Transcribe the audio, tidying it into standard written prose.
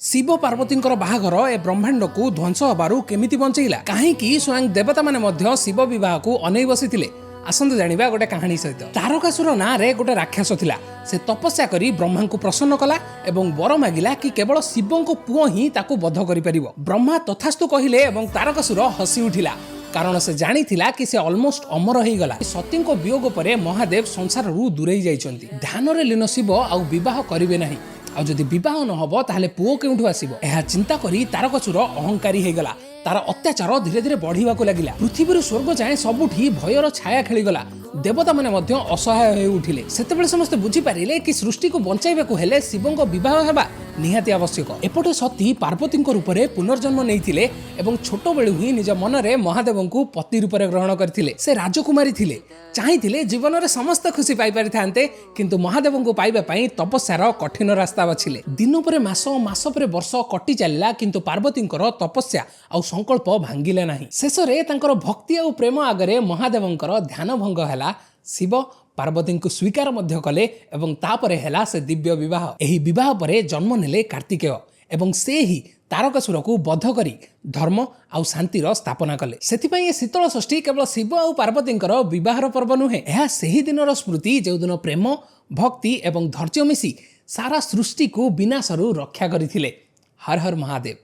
ଶିବ ପାର୍ବତୀଙ୍କର ବାହାଘର ଏ ବ୍ରହ୍ମାଣ୍ଡକୁ ଧ୍ୱଂସ ହେବାରୁ କେମିତି ବଞ୍ଚେଇଲା? କାହିଁକି ସ୍ୱୟଂ ଦେବତାମାନେ ମଧ୍ୟ ଶିବ ବିବାହକୁ ଅନେଇ ବସିଥିଲେ? ଆସନ୍ତୁ ଜାଣିବା ଗୋଟେ କାହାଣୀ ସହିତ। ତାରକାସୁର ନାଁରେ ଗୋଟେ ରାକ୍ଷସ ଥିଲା। ସେ ତପସ୍ୟା କରି ବ୍ରହ୍ମାଙ୍କୁ ପ୍ରସନ୍ନ କଲା ଏବଂ ବର ମାଗିଲା କି କେବଳ ଶିବଙ୍କ ପୁଅ ହିଁ ତାକୁ ବଧ କରିପାରିବ। ବ୍ରହ୍ମା ତଥାସ୍ତୁ କହିଲେ ଏବଂ ତାରକାସୁର ହସି ଉଠିଲା, କାରଣ ସେ ଜାଣିଥିଲା କି ସେ ଅଲମୋଷ୍ଟ ଅମର ହେଇଗଲା। ସତୀଙ୍କ ବିୟୋଗ ପରେ ମହାଦେବ ସଂସାରରୁ ଦୂରେଇ ଯାଇଛନ୍ତି। ଧ୍ୟାନରେ ଲୀନ ଶିବ ଆଉ ବିବାହ କରିବେ ନାହିଁ। ଆଉ ଯଦି ବିବାହ ନ ହବ, ତାହେଲେ ପୁଅ କେଉଁଠୁ ଆସିବ? ଏହା ଚିନ୍ତା କରି ତାରକାସୁର ଅହଙ୍କାରୀ ହେଇଗଲା। ତାର ଅତ୍ୟାଚାର ଧୀରେ ଧୀରେ ବଢିବାକୁ ଲାଗିଲା। ପୃଥିବୀରୁ ସ୍ୱର୍ଗ ଯାଏଁ ସବୁଠି ଭୟର ଛାୟା ଖେଳିଗଲା। ଦେବତାମାନେ ମଧ୍ୟ ଅସହାୟ ହୋଇ ଉଠିଲେ। ସେତେବେଳେ ସମସ୍ତେ ବୁଝିପାରିଲେ କି ସୃଷ୍ଟିକୁ ବଞ୍ଚାଇବାକୁ ହେଲେ ଶିବଙ୍କ ବିବାହ ହେବା ନିହାତି ଆବଶ୍ୟକ। ଏପଟେ ସତୀ ପାର୍ବତୀଙ୍କ ରୂପରେ ପୁନର୍ଜନ୍ମ ନେଇଥିଲେ ଏବଂ ଛୋଟବେଳୁ ହିଁ ନିଜ ମନରେ ମହାଦେବଙ୍କୁ ପତି ରୂପରେ ଗ୍ରହଣ କରିଥିଲେ। ସେ ରାଜକୁମାରୀ ଥିଲେ, ଚାହିଁଥିଲେ ଜୀବନରେ ସମସ୍ତ ଖୁସି ପାଇପାରିଥାନ୍ତେ, କିନ୍ତୁ ମହାଦେବଙ୍କୁ ପାଇବା ପାଇଁ ତପସ୍ୟାର କଠିନ ରାସ୍ତା ବାଛିଲେ। ଦିନ ପରେ ମାସ, ମାସ ପରେ ବର୍ଷ କଟି ଚାଲିଲା, କିନ୍ତୁ ପାର୍ବତୀଙ୍କର ତପସ୍ୟା ଆଉ ସଂକଳ୍ପ ଭାଙ୍ଗିଲେ ନାହିଁ। ଶେଷରେ ତାଙ୍କର ଭକ୍ତି ଆଉ ପ୍ରେମ ଆଗରେ ମହାଦେବଙ୍କର ଧ୍ୟାନ ଭଙ୍ଗ ହେଲା। ଶିବ ପାର୍ବତୀଙ୍କୁ ସ୍ୱୀକାର ମଧ୍ୟ କଲେ ଏବଂ ତାପରେ ହେଲା ସେ ଦିବ୍ୟ ବିବାହ। ଏହି ବିବାହ ପରେ ଜନ୍ମ ନେଲେ କାର୍ତ୍ତିକେୟ ଏବଂ ସେ ହିଁ ତାରକାସୁରକୁ ବଧ କରି ଧର୍ମ ଆଉ ଶାନ୍ତିର ସ୍ଥାପନା କଲେ। ସେଥିପାଇଁ ଏ ଶୀତଳ ଷଷ୍ଠୀ କେବଳ ଶିବ ଆଉ ପାର୍ବତୀଙ୍କର ବିବାହର ପର୍ବ ନୁହେଁ, ଏହା ସେହି ଦିନର ସ୍ମୃତି, ଯେଉଁଦିନ ପ୍ରେମ, ଭକ୍ତି ଏବଂ ଧୈର୍ଯ୍ୟ ମିଶି ସାରା ସୃଷ୍ଟିକୁ ବିନାଶରୁ ରକ୍ଷା କରିଥିଲେ। ହର ହର ମହାଦେବ।